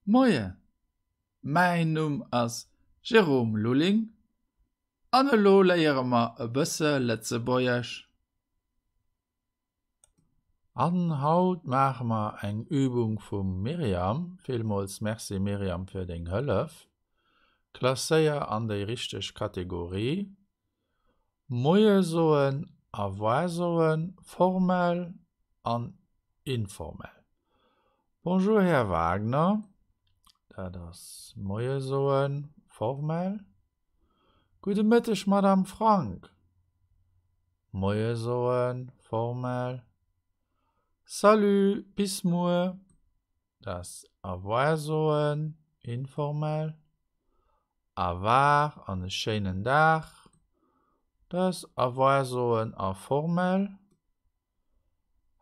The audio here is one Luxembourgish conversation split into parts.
Moien, mäin Numm ass Jérôme Lulling an elo léiere mer e bësse Lëtzebuergesch. An haut maache mer eng Übung vum Myriam. Villmools Merci Myriam fir deng Hëllef. Klasséier an déi richteg Kategorie. Moie soen, Au revoir soen, formell an informell. Bonjour Här Wagner, dat ass Moie soen, formell. Gudde Mëtteg Madame Frank, Moie soen, formell. Salut, bis muer. Dat ass Au revoir soen, informell. Au revoir an e schéinen Dag. Dat ass Au revoir soen a formell.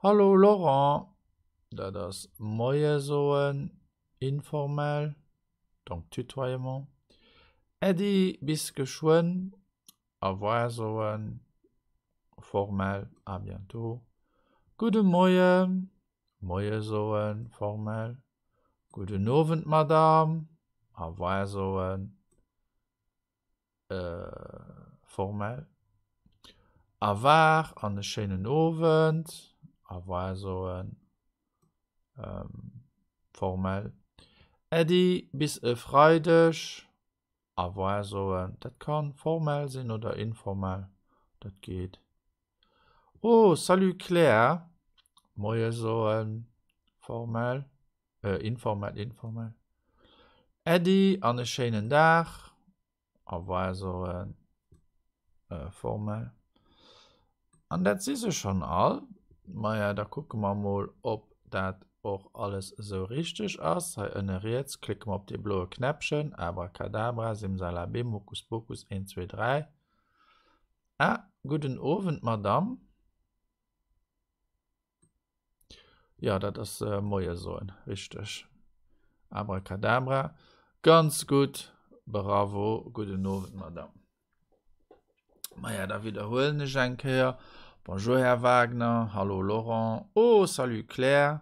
Hallo Laurent, dat ass Moie soen, informell, donc Tutoiement. Äddi, bis geschwënn, Au revoir soen, formell, à bientôt. Gudde Moien, Moie soen, formell. Gudden Owend, Madame. Au revoir soen, formell. Au revoir an e schéinen Owend. Au revoir soen, formell. Äddi, bis e Freideg. Au revoir soen. Dat ka formell sinn oder informell, dat geet. Oh, salut Claire. Moie soen, formell, äh, informell, informell. Äddi an e schéinen Dag. Au revoir soen, äh, formell. An dat si se schonn all. Maja, da kucke mer mol, ob dat och alles esou richteg ass. Hei ënne riets klicke mer op dee bloe Knäppchen. Abracadabra, Simsalabim, Hokuspokus, 1, 2, 3. Ah, gudden Owend, Madame. Jo, dat ass Moie soen, richteg. Abracadabra. Ganz gutt, bravo, gudden Owend, Madame. Maja, da widderhuelen ech eng Kéier. Bonjour, Här Wagner. Hallo, Laurent. Oh, salut, Claire.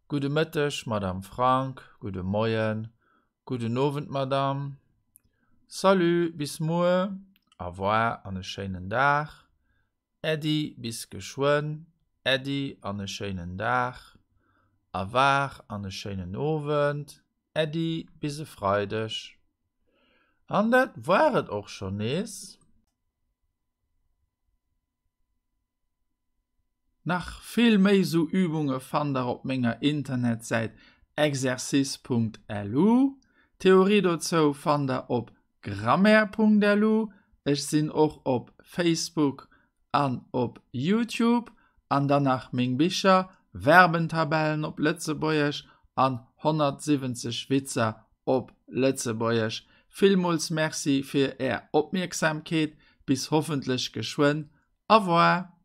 Gudde Mëtteg, Madame Frank. Gudde Moien. Gudden Owend, Madame. Salut, bis muer. Au revoir an e schéinen Dag. Äddi, bis geschwënn. Äddi an e schéinen Dag. Au revoir an e schéinen Owend. Äddi, bis e Freideg. An dat war et och schonn nees. Nach vill méi sou Übunge fannt der op menger Internetsäit exercice.lu. D'Theorie dozou fannt der op grammaire.lu. Ech sinn och op Facebook an op Youtube. An dann nach meng Bicher, Verbentabellen op Lëtzebuergesch an 170 Witzer op Lëtzebuergesch. Villmools Merci fir är Opmierksamkeet. Bis hoffentlech geschwënn. Au revoir!